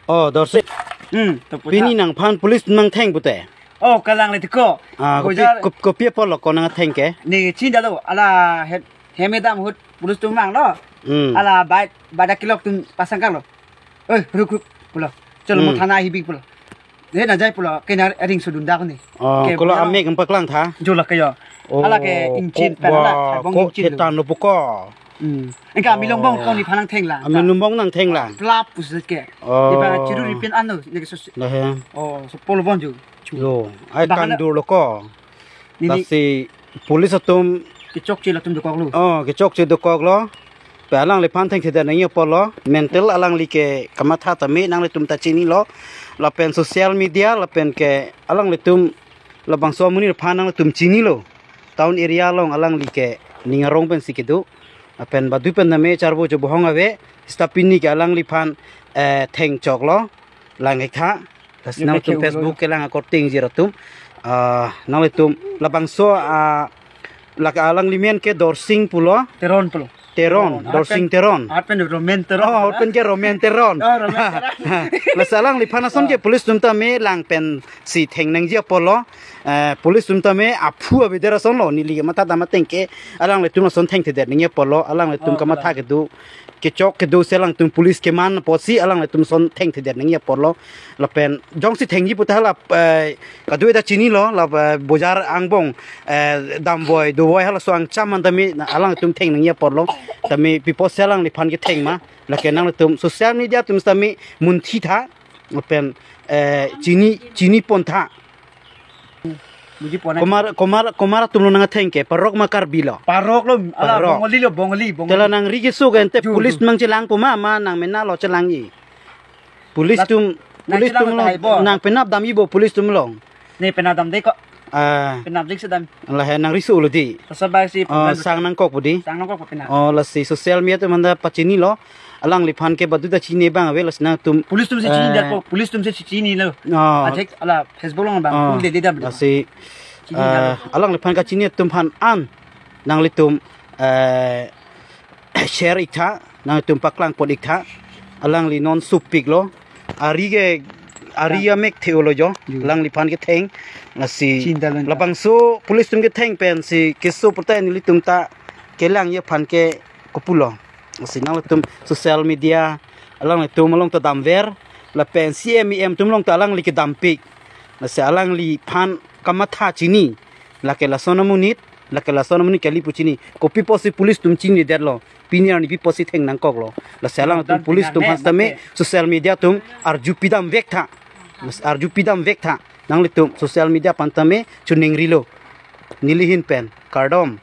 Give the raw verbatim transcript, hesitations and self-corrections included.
Oh, Dorsing. Hmm, to puta. Pini nangphan police nangtheng pute. Oh, kalang le tiko. Ah, kopi, Bojar. Kop-, kopi apotlo ko nangtheng ke? Ne chinidetlo, ala he, hem kedam ahut police atum vanglo. Hmm. Ala bai, bai dak kelok atum pasang kanglo. Eh, ruk, ruk, pulo. Chalo mo Hmm. thana hibi pulo. Eh, na jai pulo, ke na ring sudun dak ni. Oh, ke kalau pulo. Amek nangpaklang tha? Jo la ke yo. Oh, ala ke ingchin ko pen ala, ba, bong ko ingchin lo. Thetan lo puko. Hmm. Engka milong bong Oh. ko neliphan nangthenglang. Ah, milong bong nangthenglang. Plap pusi ke. Oh. Iba chiru ripin anu, ne ke sos. Dah ya. Oh, so polo bon ju. Chu. Lo, ai Bahana kandur lo ko. Nini Lasi police atum kechokche latum dokoklo. Oh, kechokche dokoklo. Pe alangliphan thengthedet nangji apotlo. Mental alangli ke kamatha tame nanglitum ta chinilo. Lapen social media, lapen ke alanglitum labangso amonit aphan nanglitum chinilo. Town area along alangli ke ning arong pensi kedo. Lapen badu pen tame charbo chobohong ave. Seta pini ke alangliphan, eh, thengchoklo. Lang ik tha. Lasi Ye nangtum ke Facebook ulo. Kelang akorte ingjir atum. Ah, nanglitum labangso, ah, lake alangli men ke Dorsing pulo. Teron pulo. Teron, Teron. Dorsing Arpen, Teron. Arpen Romen Teron. Oh, arpen ke Romen Teron. Oh, Romen Teron. Lasi alangliphan ason ke Oh. police atum tame lang pensi theng nangji apotlo. Eh, police atum tame aphu avedar asonlo, neli ke matha dam ateng ke alanglitum ason thengthedet nangji apotlo, alanglitum Oh, kamatha betul. Kedo. Kechok kedo si alangtum police keman apotsi alanglitum ason thengthedet nangji apotlo. Lapen jongsi thengji pute hala, eh, kadokave ta chinilo, la, eh, Bojar angbong, eh, damboi, doboi halaso angcham an tame na alangtum theng nangji apotlo. Tame pi apotsi alangliphan ketheng ma. Lake nanglitum social media atum tame munthi tha. Lapen, eh, chini, chini pon tha. Buji pon. Komat, komat, komat atumlo nangtheng ke, Parok ma Karbi lo? Parok lo, ala Parok. Bongali lo, Bongali, Bongali. Tela nangri keso ke ente Ju, police ju. Mang chelangpo ma, ma nangmenalo chelangji? Police Lat-, atum, nang police chelang atumlo, tahai bo. Nang penap damji bo police atumlo? Ne penap damde ko. Ah. Penap dik sedam. Lahai nangri solo di. Sasa bak si Oh, penap. Sang nangkokpo di. Sang nangkokpo penap. Oh, lasi social media atum anta pachinilo. Alangliphan ke badu ta chini abang ave, lasi nangtum. Police atum si chini Eh. Dak ko, police atum si chinilo. Oh. Ajek ala Facebook along abang, Oh, full detail dak. Lasi, Chini eh, dak. Alangliphan kachini atum aphan an nanglitum, eh, share ik tha, nangtum paklang pon ik tha. Alangli non sopiklo. Ari ke, ari Tang. Amek the-olo jo. Ju. Alangliphan ketheng. Lasi Chinta lenta. Labangso police atum ketheng pensi keso pute nelitum ta kelangji aphan ke kopulo. Lasi nanglitum social media alanglitum along ta damver, lapen C M E M atum along ta alangli kedampik. Lasi alangliphan kamatha chini. Lake lason amonit, lake lason amonit kali pu chini. Kopi apotsi police atum chinidetlo. Pini arni pi apotsi theng nangkoklo. Lasi alangtum Dam police atum pinang aphan ne, tame mate. Social media atum arju pidam vek tha. Arju pidam vek tha. Nanglitum social media aphan tame chuning rilo. Neli ahin pen. Kardom.